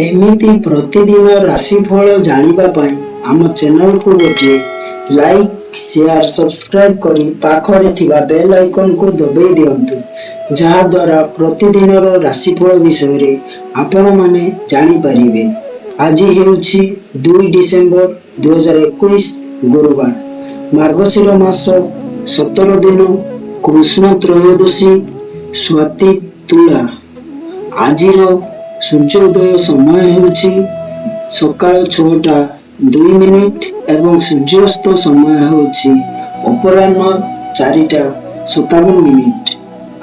ଏମିତି ପ୍ରତିଦିନ ରାଶିଫଳ ଜାଣିବା ପାଇଁ ଆମ ଚ୍ୟାନେଲକୁ ଗୋଟିଏ ଲାଇକ୍, ସେୟାର, ସବସ୍କ୍ରାଇବ୍ କରି ପାଖରେ ଥିବା ବେଲ୍ ଆଇକନକୁ ଦବାଇ ଦିଅନ୍ତୁ, ଯାହାଦ୍ୱାରା ପ୍ରତିଦିନର ରାଶିଫଳ ବିଷୟରେ ଆପଣମାନେ ଜାଣିପାରିବେ। ଆଜି ହେଉଛି 2 ଡିସେମ୍ବର 2021, ଗୁରୁବାର, ମାର୍ଗଶିର ମାସ 17 ଦିନ, କୃଷ୍ଣ ତ୍ରୟୋଦଶୀ, ସ୍ୱାତି ତୁଳା। ଆଜିର ସୂର୍ଯ୍ୟୋଦୟ ସମୟ ହେଉଛି ସକାଳ 6ଟା 2 ମିନିଟ୍ ଏବଂ ସୂର୍ଯ୍ୟାସ୍ତ ସମୟ ହେଉଛି ଅପରାହ୍ନ 4ଟା 57 ମିନିଟ୍।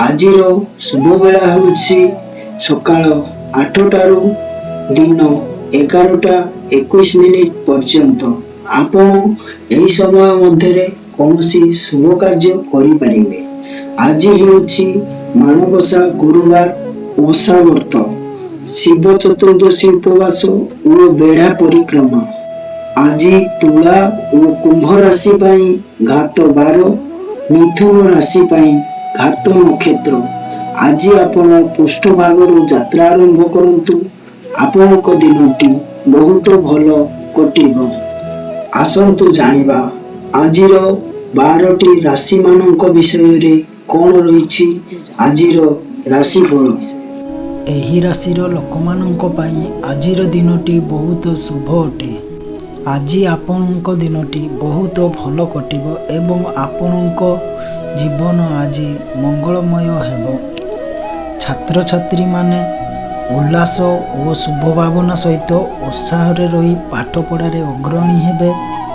ଆଜିର ଶୁଭ ବେଳା ହେଉଛି ସକାଳ 8ଟାରୁ ଦିନ 11ଟା 21 ମିନିଟ୍ ପର୍ଯ୍ୟନ୍ତ। ଆପଣ ଏହି ସମୟ ମଧ୍ୟରେ କୌଣସି ଶୁଭ କାର୍ଯ୍ୟ କରିପାରିବେ। ଆଜି ହେଉଛି ମାଣବସା ଗୁରୁବାର, ଓଷା ବ୍ରତ, ଶିବ ଚତୁର୍ଦ୍ଦଶୀ ଉପବାସ ଓ ବେଢା ପରିକ୍ରମା। ଆଜି ତୁଳା ଓ କୁମ୍ଭ ରାଶି ପାଇଁ ଘାତ 12, ମିଥୁନ ରାଶି ପାଇଁ ଘାତ ନକ୍ଷତ୍ର। ଆଜି ଆପଣ ପୃଷ୍ଠଭାଗରୁ ଯାତ୍ରା ଆରମ୍ଭ କରନ୍ତୁ, ଆପଣଙ୍କ ଦିନଟି ବହୁତ ଭଲ କଟିବ। ଆସନ୍ତୁ ଜାଣିବା ଆଜିର 12ଟି ରାଶିମାନଙ୍କ ବିଷୟରେ କଣ ରହିଛି ଆଜିର ରାଶିଫଳ। ଏହି ରାଶିର ଲୋକମାନଙ୍କ ପାଇଁ ଆଜିର ଦିନଟି ବହୁତ ଶୁଭ ଅଟେ। ଆଜି ଆପଣଙ୍କ ଦିନଟି ବହୁତ ଭଲ କଟିବ ଏବଂ ଆପଣଙ୍କ ଜୀବନ ଆଜି ମଙ୍ଗଳମୟ ହେବ। ଛାତ୍ରଛାତ୍ରୀମାନେ ଉଲ୍ଲାସ ଓ ଶୁଭ ଭାବନା ସହିତ ଉତ୍ସାହରେ ରହି ପାଠପଢ଼ାରେ ଅଗ୍ରଣୀ ହେବେ।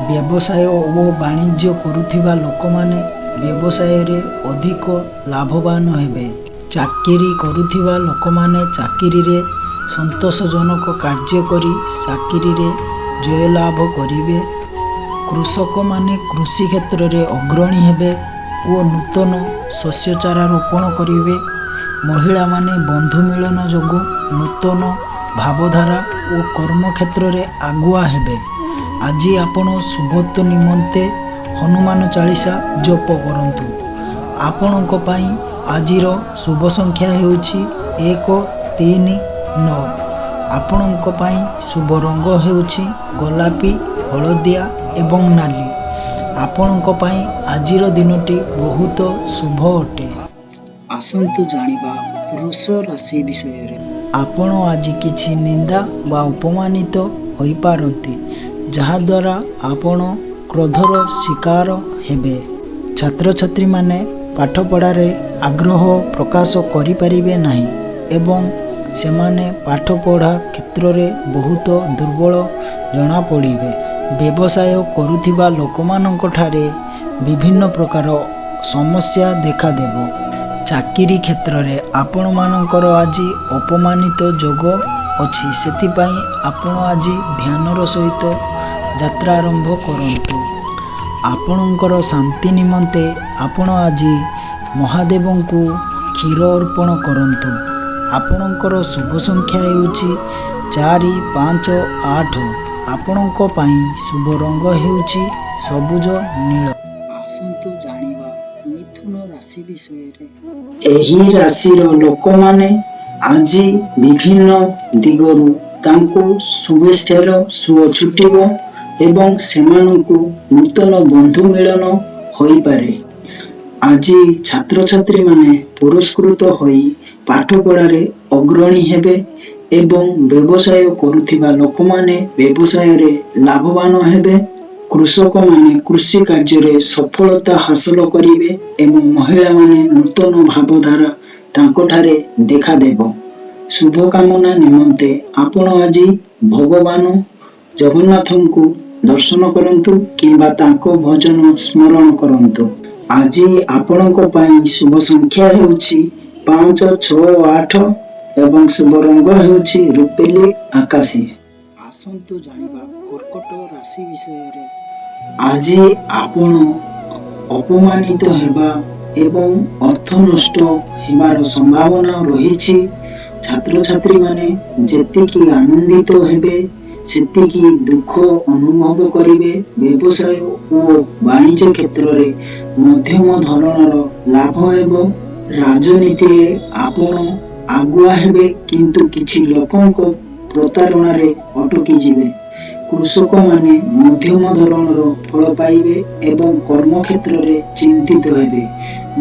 ବ୍ୟବସାୟ ଓ ବାଣିଜ୍ୟ କରୁଥିବା ଲୋକମାନେ ବ୍ୟବସାୟରେ ଅଧିକ ଲାଭବାନ ହେବେ। ଚାକିରି କରୁଥିବା ଲୋକମାନେ ଚାକିରିରେ ସନ୍ତୋଷଜନକ କାର୍ଯ୍ୟ କରି ଚାକିରିରେ ଜୟଲାଭ କରିବେ। କୃଷକମାନେ କୃଷି କ୍ଷେତ୍ରରେ ଅଗ୍ରଣୀ ହେବେ ଓ ନୂତନ ଶସ୍ୟ ଚାରା ରୋପଣ କରିବେ। ମହିଳାମାନେ ବନ୍ଧୁ ମିଳନ ଯୋଗୁଁ ନୂତନ ଭାବଧାରା ଓ କର୍ମକ୍ଷେତ୍ରରେ ଆଗୁଆ ହେବେ। ଆଜି ଆପଣ ଶୁଭତ୍ୱ ନିମନ୍ତେ ହନୁମାନ ଚାଳିଶା ଜପ କରନ୍ତୁ। ଆପଣଙ୍କ ପାଇଁ ଆଜିର ଶୁଭ ସଂଖ୍ୟା ହେଉଛି 1, 3, 9। ଆପଣଙ୍କ ପାଇଁ ଶୁଭ ରଙ୍ଗ ହେଉଛି ଗୋଲାପୀ, ହଳଦିଆ ଏବଂ ନାଲି। ଆପଣଙ୍କ ପାଇଁ ଆଜିର ଦିନଟି ବହୁତ ଶୁଭ ଅଟେ। ଆସନ୍ତୁ ଜାଣିବା ବୃଷ ରାଶି ବିଷୟରେ। ଆପଣ ଆଜି କିଛି ନିନ୍ଦା ବା ଅପମାନିତ ହୋଇପାରନ୍ତି, ଯାହାଦ୍ୱାରା ଆପଣ କ୍ରୋଧର ଶିକାର ହେବେ। ଛାତ୍ରଛାତ୍ରୀମାନେ ପାଠପଢ଼ାରେ ଆଗ୍ରହ ପ୍ରକାଶ କରିପାରିବେ ନାହିଁ ଏବଂ ସେମାନେ ପାଠପଢ଼ା କ୍ଷେତ୍ରରେ ବହୁତ ଦୁର୍ବଳ ଜଣାପଡ଼ିବେ। ବ୍ୟବସାୟ କରୁଥିବା ଲୋକମାନଙ୍କଠାରେ ବିଭିନ୍ନ ପ୍ରକାର ସମସ୍ୟା ଦେଖାଦେବ। ଚାକିରି କ୍ଷେତ୍ରରେ ଆପଣମାନଙ୍କର ଆଜି ଅପମାନିତ ଯୋଗ ଅଛି, ସେଥିପାଇଁ ଆପଣ ଆଜି ଧ୍ୟାନର ସହିତ ଯାତ୍ରା ଆରମ୍ଭ କରନ୍ତୁ। ଆପଣଙ୍କର ଶାନ୍ତି ନିମନ୍ତେ ଆପଣ ଆଜି ମହାଦେବଙ୍କୁ କ୍ଷୀର ଅର୍ପଣ କରନ୍ତୁ। ଆପଣଙ୍କର ଶୁଭ ସଂଖ୍ୟା ହେଉଛି 4, 5, 8। ଆପଣଙ୍କ ପାଇଁ ଶୁଭ ରଙ୍ଗ ହେଉଛି ସବୁଜ ନୀଳ। ଆସନ୍ତୁ ଜାଣିବା ମିଥୁନ ରାଶି ବିଷୟରେ। ଏହି ରାଶିର ଲୋକମାନେ ଆଜି ବିଭିନ୍ନ ଦିଗରୁ ତାଙ୍କୁ ଶୁଭେଚ୍ଛାର ସୁଅ ଛୁଟିବ ଏବଂ ସେମାନଙ୍କୁ ନୂତନ ବନ୍ଧୁ ମିଳନ ହୋଇପାରେ। ଆଜି ଛାତ୍ରଛାତ୍ରୀମାନେ ପୁରସ୍କୃତ ହୋଇ ପାଠପଢ଼ାରେ ଅଗ୍ରଣୀ ହେବେ ଏବଂ ବ୍ୟବସାୟ କରୁଥିବା ଲୋକମାନେ ବ୍ୟବସାୟରେ ଲାଭବାନ ହେବେ। କୃଷକମାନେ କୃଷି କାର୍ଯ୍ୟରେ ସଫଳତା ହାସଲ କରିବେ ଏବଂ ମହିଳାମାନେ ନୂତନ ଭାବଧାରା ତାଙ୍କଠାରେ ଦେଖାଦେବ। ଶୁଭକାମନା ନିମନ୍ତେ ଆପଣ ଆଜି ଭଗବାନ ଜଗନ୍ନାଥଙ୍କୁ ଦର୍ଶନ କରନ୍ତୁ କିମ୍ବା ତାଙ୍କ ଭଜନ ସ୍ମରଣ କରନ୍ତୁ। ଆଜି ଆପଣଙ୍କ ପାଇଁ ଶୁଭ ସଂଖ୍ୟା ହେଉଛି 5, 6, 8 ଏବଂ ଶୁଭ ରଙ୍ଗ ହେଉଛି ରୂପେଲି ଆକାଶୀ। ଆସନ୍ତୁ ଜାଣିବା କର୍କଟ ରାଶି ବିଷୟରେ। ଆଜି ଆପଣ ଅପମାନିତ ହେବା ଏବଂ ଅର୍ଥ ନଷ୍ଟ ହେବାର ସମ୍ଭାବନା ରହିଛି। ଛାତ୍ରଛାତ୍ରୀମାନେ ଯେତିକି ଆନନ୍ଦିତ ହେବେ, ସେତିକି ଦୁଃଖ ଅନୁଭବ କରିବେ। ବ୍ୟବସାୟ ଓ ବାଣିଜ୍ୟ କ୍ଷେତ୍ରରେ ମଧ୍ୟମ ଧରଣର ଲାଭ ହେବ। ରାଜନୀତିରେ ଆପଣ ଆଗୁଆ ହେବେ, କିନ୍ତୁ କିଛି ଲୋକଙ୍କ ପ୍ରତାରଣାରେ ଅଟକି ଯିବେ। କୃଷକମାନେ ମଧ୍ୟମ ଧରଣର ଫଳ ପାଇବେ ଏବଂ କର୍ମକ୍ଷେତ୍ରରେ ଚିନ୍ତିତ ହେବେ।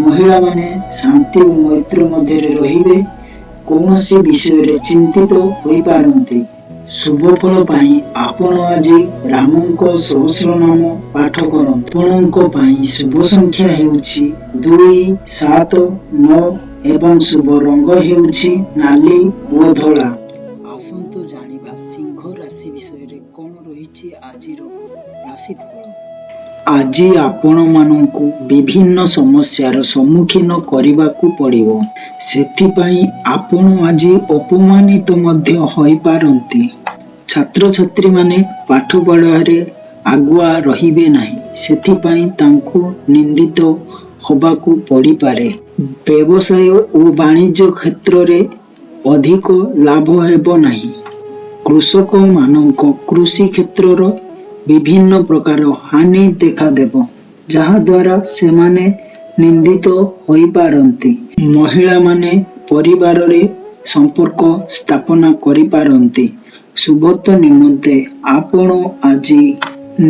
ମହିଳାମାନେ ଶାନ୍ତି ଓ ମୈତ୍ର ମଧ୍ୟରେ ରହିବେ। କୌଣସି ବିଷୟରେ ଚିନ୍ତିତ ହୋଇପାରନ୍ତି। ଶୁଭ ଫଳ ପାଇଁ ଆପଣ ଆଜି ରାମଙ୍କ ସହସ୍ରନାମ ପାଠ କରନ୍ତୁ। ଆପଣଙ୍କ ପାଇଁ ଶୁଭ ସଂଖ୍ୟା ହେଉଛି 2, 7, 9 ଏବଂ ଶୁଭ ରଙ୍ଗ ହେଉଛି ନାଲି ଓ ଧଳା। ଆସନ୍ତୁ ଜାଣିବା ସିଂହ ରାଶି ବିଷୟରେ କ'ଣ ରହିଛି ଆଜିର ରାଶିଫଳ। ଆଜି ଆପଣମାନଙ୍କୁ ବିଭିନ୍ନ ସମସ୍ୟାର ସମ୍ମୁଖୀନ କରିବାକୁ ପଡ଼ିବ। ସେଥିପାଇଁ ଆପଣ ଆଜି ଅପମାନିତ ମଧ୍ୟ ହୋଇପାରନ୍ତି। ଛାତ୍ରଛାତ୍ରୀମାନେ ପାଠପଢ଼ାରେ ଆଗୁଆ ରହିବେ ନାହିଁ, ସେଥିପାଇଁ ତାଙ୍କୁ ନିନ୍ଦିତ ହେବାକୁ ପଡ଼ିପାରେ। ବ୍ୟବସାୟ ଓ ବାଣିଜ୍ୟ କ୍ଷେତ୍ରରେ ଅଧିକ ଲାଭ ହେବ ନାହିଁ। କୃଷକମାନଙ୍କ କୃଷି କ୍ଷେତ୍ରର ବିଭିନ୍ନ ପ୍ରକାର ହାନି ଦେଖାଦେବ, ଯାହାଦ୍ୱାରା ସେମାନେ ନିନ୍ଦିତ ହୋଇପାରନ୍ତି। ମହିଳାମାନେ ପରିବାରରେ ସମ୍ପର୍କ ସ୍ଥାପନା କରିପାରନ୍ତି। ଶୁଭତ୍ୱ ନିମନ୍ତେ ଆପଣ ଆଜି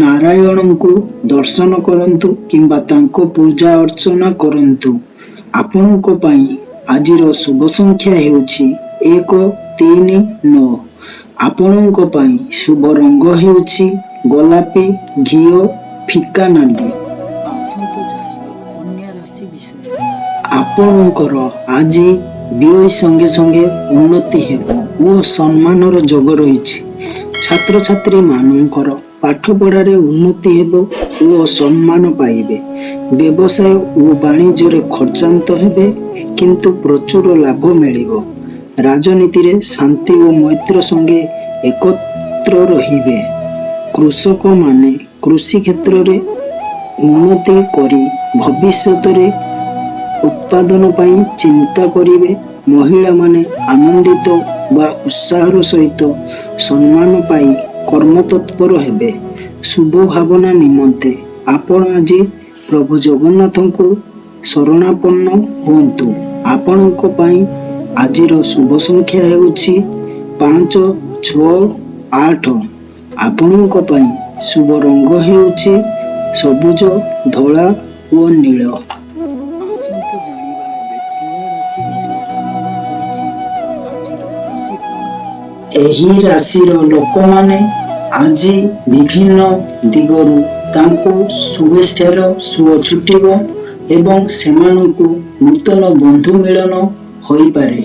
ନାରାୟଣଙ୍କୁ ଦର୍ଶନ କରନ୍ତୁ କିମ୍ବା ତାଙ୍କ ପୂଜା ଅର୍ଚ୍ଚନା କରନ୍ତୁ। ଆପଣଙ୍କ ପାଇଁ ଆଜିର ଶୁଭ ସଂଖ୍ୟା ହେଉଛି 1, 3, 9। ଆପଣଙ୍କ ପାଇଁ ଶୁଭ ରଙ୍ଗ ହେଉଛି ଗୋଲାପୀ, ଘିଅ, ଫିକା ନାଲି। ଆସନ୍ତୁ ଜାଣିବା କନ୍ୟା ରାଶି ବିଷୟରେ। ଆପଣଙ୍କର ଆଜି ବ୍ୟୟ ସଙ୍ଗେ ସଙ୍ଗେ ଉନ୍ନତି ହେବ ଓ ସମ୍ମାନର ଯୋଗ ରହିଛି। ଛାତ୍ରଛାତ୍ରୀମାନଙ୍କର ପାଠପଢ଼ାରେ ଉନ୍ନତି ହେବ ଓ ସମ୍ମାନ ପାଇବେ। ବ୍ୟବସାୟ ଓ ବାଣିଜ୍ୟରେ ଖର୍ଚ୍ଚାନ୍ତ ହେବେ, କିନ୍ତୁ ପ୍ରଚୁର ଲାଭ ମିଳିବ। ରାଜନୀତିରେ ଶାନ୍ତି ଓ ମୈତ୍ର ସଙ୍ଗେ ଏକତ୍ର ରହିବେ। କୃଷକମାନେ କୃଷି କ୍ଷେତ୍ରରେ ଉନ୍ନତି କରି ଭବିଷ୍ୟତରେ ଉତ୍ପାଦନ ପାଇଁ ଚିନ୍ତା କରିବେ। ମହିଳାମାନେ ଆନନ୍ଦିତ ବା ଉତ୍ସାହର ସହିତ ସମ୍ମାନ ପାଇ କର୍ମତତ୍ପର ହେବେ। ଶୁଭ ଭାବନା ନିମନ୍ତେ ଆପଣ ଆଜି ପ୍ରଭୁ ଜଗନ୍ନାଥଙ୍କୁ ଶରଣାପନ୍ନ ହୁଅନ୍ତୁ। ଆପଣଙ୍କ ପାଇଁ ଆଜିର ଶୁଭ ସଂଖ୍ୟା ହେଉଛି 5, 6, 8। ଆପଣଙ୍କ ପାଇଁ ଶୁଭ ରଙ୍ଗ ହେଉଛି ସବୁଜ, ଧଳା ଓ ନୀଳ। ଆସନ୍ତୁ ଜାଣିବା ଏବେ ତୁଳା ରାଶି ବିଷୟରେ କ'ଣ ରହିଛି ଆଜିର ରାଶିଫଳ। ଏହି ରାଶିର ଲୋକମାନେ ଆଜି ବିଭିନ୍ନ ଦିଗରୁ ତାଙ୍କୁ ଶୁଭେଚ୍ଛାର ସୁଅ ଛୁଟିବ ଏବଂ ସେମାନଙ୍କୁ ନୂତନ ବନ୍ଧୁ ମିଳନ ହୋଇପାରେ।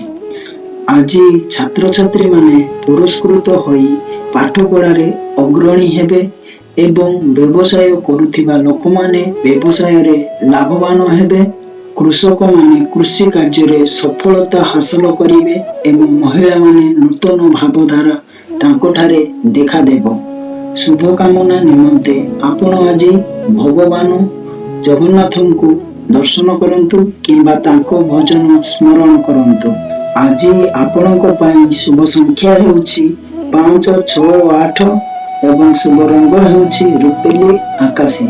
ଆଜି ଛାତ୍ରଛାତ୍ରୀମାନେ ପୁରସ୍କୃତ ହୋଇ ପାଠପଢ଼ାରେ ଅଗ୍ରଣୀ ହେବେ ଏବଂ ବ୍ୟବସାୟ କରୁଥିବା ଲୋକମାନେ ବ୍ୟବସାୟରେ ଲାଭବାନ ହେବେ। କୃଷକମାନେ କୃଷି କାର୍ଯ୍ୟରେ ସଫଳତା ହାସଲ କରିବେ ଏବଂ ମହିଳାମାନେ ନୂତନ ଭାବଧାରା ତାଙ୍କଠାରେ ଦେଖାଦେବ। ଶୁଭକାମନା ନିମନ୍ତେ ଆପଣ ଆଜି ଭଗବାନ ଜଗନ୍ନାଥଙ୍କୁ ଦର୍ଶନ କରନ୍ତୁ କିମ୍ବା ତାଙ୍କ ଭଜନ ସ୍ମରଣ କରନ୍ତୁ। ଆଜି ଆପଣଙ୍କ ପାଇଁ ଶୁଭ ସଂଖ୍ୟା ହେଉଛି 5, 6, 8 ଏବଂ ଶୁଭ ରଙ୍ଗ ହେଉଛି ରୂପେଲି ଆକାଶୀ।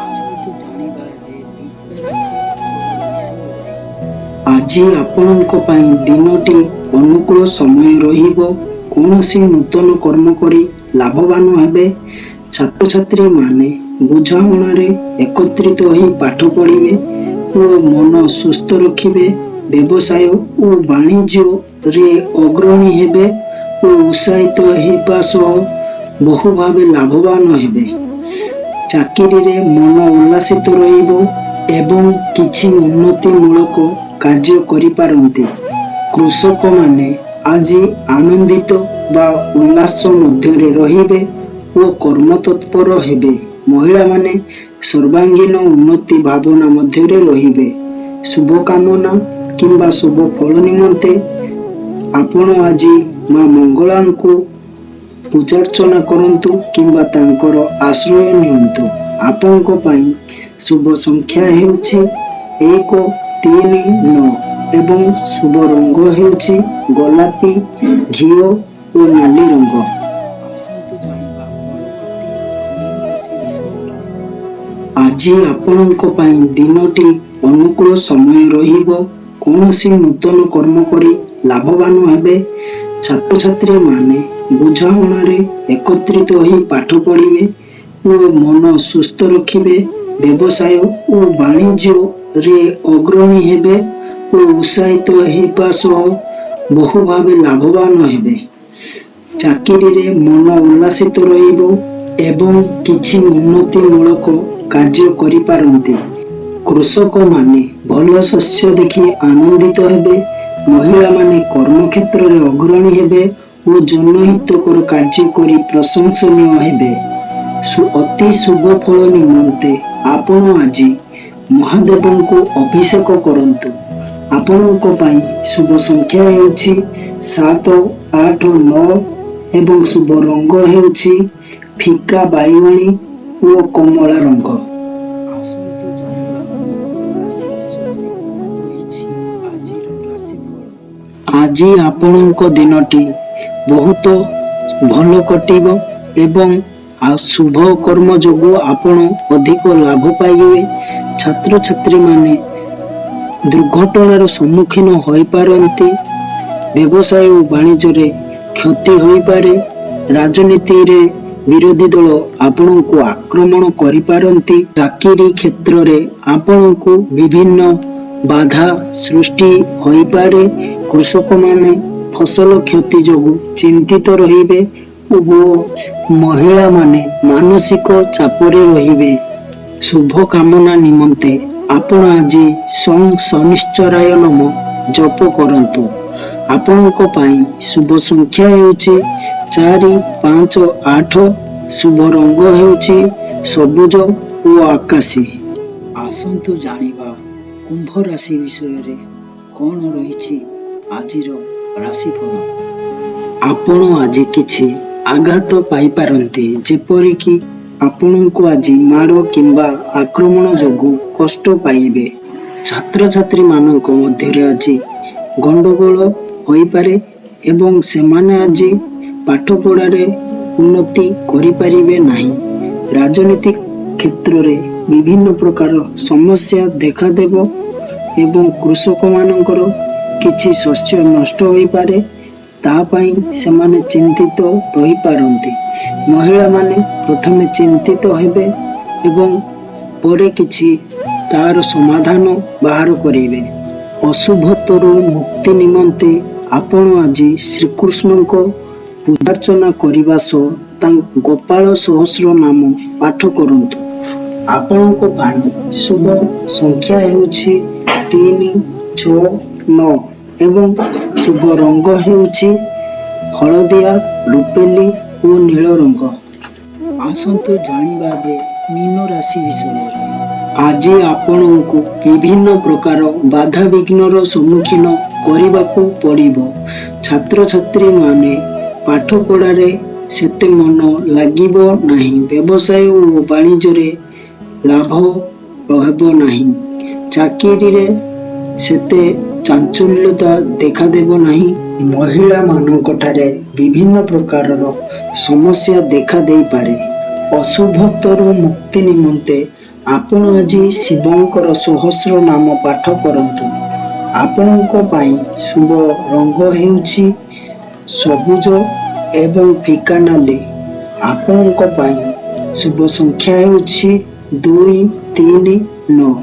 ଆସନ୍ତୁ ଜାଣିବା ଏବେ ମୀନ ରାଶି ବିଷୟରେ। ଆଜି ଆପଣଙ୍କ ପାଇଁ ଦିନଟି ଅନୁକୂଳ ସମୟ ରହିବ। କୌଣସି ନୂତନ କର୍ମ କରି ଲାଭବାନ ହେବେ। ଛାତ୍ରଛାତ୍ରୀମାନେ ବୁଝାମଣାରେ ଏକତ୍ରିତ ହୋଇ ପାଠ ପଢ଼ିବେ ଓ ମନ ସୁସ୍ଥ ରଖିବେ। ବ୍ୟବସାୟ ଓ ବାଣିଜ୍ୟରେ ଅଗ୍ରଣୀ ହେବେ ଓ ଉତ୍ସାହିତ ହେବା ସହ ବହୁ ଭାବେ ଲାଭବାନ ହେବେ। ଚାକିରିରେ ମନ ଉଲ୍ଲାସିତ ରହିବ ଏବଂ କିଛି ଉନ୍ନତିମୂଳକ କାର୍ଯ୍ୟ କରିପାରନ୍ତି। କୃଷକମାନେ ଆଜି ଆନନ୍ଦିତ ବା ଉଲ୍ଲାସ ମଧ୍ୟରେ ରହିବେ ଓ କର୍ମତତ୍ପର ହେବେ। ମହିଳାମାନେ ସର୍ବାଙ୍ଗୀନ ଉନ୍ନତି ଭାବନା ମଧ୍ୟରେ ରହିବେ। ଶୁଭକାମନା କିମ୍ବା ଶୁଭ ଫଳ ନିମନ୍ତେ ଆପଣ ଆଜି ମା ମଙ୍ଗଳାଙ୍କୁ ପୂଜାର୍ଚ୍ଚନା କରନ୍ତୁ କିମ୍ବା ତାଙ୍କର ଆଶ୍ରୟ ନିଅନ୍ତୁ। ଆପଣଙ୍କ ପାଇଁ ଶୁଭ ସଂଖ୍ୟା ହେଉଛି 1, 3, 9 ଏବଂ ଶୁଭ ରଙ୍ଗ ହେଉଛି ଗୋଲାପୀ, ଘିଅ ଓ ନାଲି ରଙ୍ଗ। ଆସନ୍ତୁ ଜାଣିବା ପରବର୍ତ୍ତୀ ମୀନ ରାଶି ବିଷୟରେ। ଆଜି ଆପଣଙ୍କ ପାଇଁ ଦିନଟି ଅନୁକୂଳ ସମୟ ରହିବ। କୌଣସି ନୂତନ କର୍ମ କରି ଲାଭବାନ ହେବେ। ଛାତ୍ରଛାତ୍ରୀମାନେ ବୁଝାମଣାରେ ଏକତ୍ରିତ ହୋଇ ପାଠ ପଢ଼ିବେ ଓ ମନ ସୁସ୍ଥ ରଖିବେ। ବ୍ୟବସାୟ ଓ ବାଣିଜ୍ୟରେ ଅଗ୍ରଣୀ ହେବେ ଓ ଉତ୍ସାହିତ ହେବା ସହ ବହୁ ଭାବେ ଲାଭବାନ ହେବେ। ଚାକିରିରେ ମନ ଉଲ୍ଲାସିତ ରହିବ ଏବଂ କିଛି ଉନ୍ନତିମୂଳକ କାର୍ଯ୍ୟ କରିପାରନ୍ତି। କୃଷକମାନେ ଭଲ ଶସ୍ୟ ଦେଖି ଆନନ୍ଦିତ ହେବେ। ମହିଳାମାନେ କର୍ମକ୍ଷେତ୍ରରେ ଅଗ୍ରଣୀ ହେବେ ଓ ଜନହିତକର କାର୍ଯ୍ୟ କରି ପ୍ରଶଂସନୀୟ ହେବେ। ଅତି ଶୁଭ ଫଳ ନିମନ୍ତେ ଆପଣ ଆଜି ମହାଦେବଙ୍କୁ ଅଭିଷେକ କରନ୍ତୁ। ଆପଣଙ୍କ ପାଇଁ ଶୁଭ ସଂଖ୍ୟା ହେଉଛି 7, 8, 9 ଏବଂ ଶୁଭ ରଙ୍ଗ ହେଉଛି ଫିକା ବାଇଗଣୀ ଓ କମଳା ରଙ୍ଗ। ଆସନ୍ତୁ ଜାଣିବା ମକର ରାଶି ବିଷୟରେ କଣ ରହିଛି ଆଜିର ରାଶିଫଳ। ଆଜି ଆପଣଙ୍କ ଦିନଟି ବହୁତ ଭଲ କଟିବ ଏବଂ ଆଉ ଶୁଭ କର୍ମ ଯୋଗୁଁ ଆପଣ ଅଧିକ ଲାଭ ପାଇବେ। ଛାତ୍ରଛାତ୍ରୀମାନେ ଦୁର୍ଘଟଣାର ସମ୍ମୁଖୀନ ହୋଇପାରନ୍ତି। ବ୍ୟବସାୟ ଓ ବାଣିଜ୍ୟରେ କ୍ଷତି ହୋଇପାରେ। ରାଜନୀତିରେ ବିରୋଧୀ ଦଳ ଆପଣଙ୍କୁ ଆକ୍ରମଣ କରିପାରନ୍ତି। ଚାକିରି କ୍ଷେତ୍ରରେ ଆପଣଙ୍କୁ ବିଭିନ୍ନ ବାଧା ସୃଷ୍ଟି ହୋଇପାରେ। କୃଷକମାନେ ଫସଲ କ୍ଷତି ଯୋଗୁଁ ଚିନ୍ତିତ ରହିବେ ଓ ମହିଳାମାନେ ମାନସିକ ଚାପରେ ରହିବେ। ଶୁଭ କାମନା ନିମନ୍ତେ ଆପଣ ଆଜି ସଂ ଶନିଶ୍ଚରାୟ ନମ ଜପ କରନ୍ତୁ। ଆପଣଙ୍କ ପାଇଁ ଶୁଭ ସଂଖ୍ୟା ହେଉଛି 4, 5, 8। ଶୁଭ ରଙ୍ଗ ହେଉଛି ସବୁଜ ଓ ଆକାଶୀ। ଆସନ୍ତୁ ଜାଣିବା କୁମ୍ଭ ରାଶି ବିଷୟରେ କଣ ରହିଛି ଆଜିର ରାଶିଫଳ। ଆପଣ ଆଜି କିଛି ଆଘାତ ପାଇପାରନ୍ତି, ଯେପରିକି ଆପଣଙ୍କୁ ଆଜି ମାଡ଼ କିମ୍ବା ଆକ୍ରମଣ ଯୋଗୁଁ କଷ୍ଟ ପାଇବେ। ଛାତ୍ରଛାତ୍ରୀମାନଙ୍କ ମଧ୍ୟରେ ଆଜି ଗଣ୍ଡଗୋଳ ହୋଇପାରେ ଏବଂ ସେମାନେ ଆଜି ପାଠପଢ଼ାରେ ଉନ୍ନତି କରିପାରିବେ ନାହିଁ। ରାଜନୀତି କ୍ଷେତ୍ରରେ ବିଭିନ୍ନ ପ୍ରକାର ସମସ୍ୟା ଦେଖାଦେବ ଏବଂ କୃଷକମାନଙ୍କର କିଛି ଶସ୍ୟ ନଷ୍ଟ ହୋଇପାରେ, ତା ପାଇଁ ସେମାନେ ଚିନ୍ତିତ ରହିପାରନ୍ତି। ମହିଳାମାନେ ପ୍ରଥମେ ଚିନ୍ତିତ ହେବେ ଏବଂ ପରେ କିଛି ତାର ସମାଧାନ ବାହାର କରିବେ। ଅଶୁଭତ୍ୱରୁ ମୁକ୍ତି ନିମନ୍ତେ ଆପଣ ଆଜି ଶ୍ରୀକୃଷ୍ଣଙ୍କ ପୂଜାର୍ଚ୍ଚନା କରିବା ସହ ତାଙ୍କ ଗୋପାଳ ସହସ୍ର ନାମ ପାଠ କରନ୍ତୁ। ଆପଣଙ୍କ ପାଇଁ ଶୁଭ ସଂଖ୍ୟା ହେଉଛି 3, 6, 9 ଏବଂ ଶୁଭ ରଙ୍ଗ ହେଉଛି ହଳଦିଆ, ରୂପେଲି ଓ ନୀଳ ରଙ୍ଗ। ଆସନ୍ତୁ ଜାଣିବା ଏବେ ମୀନ ରାଶି ବିଷୟରେ। ଆଜି ଆପଣଙ୍କୁ ବିଭିନ୍ନ ପ୍ରକାର ବାଧାବିଘ୍ନର ସମ୍ମୁଖୀନ କରିବାକୁ ପଡ଼ିବ। ଛାତ୍ରଛାତ୍ରୀମାନେ ପାଠପଢ଼ାରେ ସେତେ ମନ ଲାଗିବ ନାହିଁ। ବ୍ୟବସାୟ ଓ ବାଣିଜ୍ୟରେ ଲାଭ ହେବ ନାହିଁ। ଚାକିରିରେ ସେତେ ଚାଞ୍ଚଲ୍ୟତା ଦେଖାଦେବ ନାହିଁ। ମହିଳାମାନଙ୍କଠାରେ ବିଭିନ୍ନ ପ୍ରକାରର ସମସ୍ୟା ଦେଖା ଦେଇପାରେ। ଅଶୁଭତ୍ୱରୁ ମୁକ୍ତି ନିମନ୍ତେ ଆପଣ ଆଜି ଶିବଙ୍କର ସହସ୍ର ନାମ ପାଠ କରନ୍ତୁ। ଆପଣଙ୍କ ପାଇଁ ଶୁଭ ରଙ୍ଗ ହେଉଛି ସବୁଜ ଏବଂ ଫିକା ନାଲି। ଆପଣଙ୍କ ପାଇଁ ଶୁଭ ସଂଖ୍ୟା ହେଉଛି 2, 3, 9।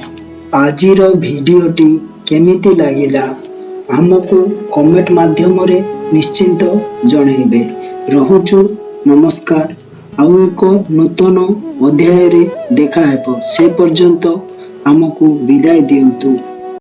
ଆଜିର ଭିଡ଼ିଓଟି କେମିତି ଲାଗିଲା, ଆମକୁ କମେଣ୍ଟ ମାଧ୍ୟମରେ ନିଶ୍ଚିତ ଜଣାଇବେ। ରହୁଛୁ, ନମସ୍କାର। ଆଉ ଏକ ନୂତନ ଅଧ୍ୟାୟରେ ଦେଖା ହେବ, ସେ ପର୍ଯ୍ୟନ୍ତ ଆମକୁ ବିଦାୟ ଦିଅନ୍ତୁ।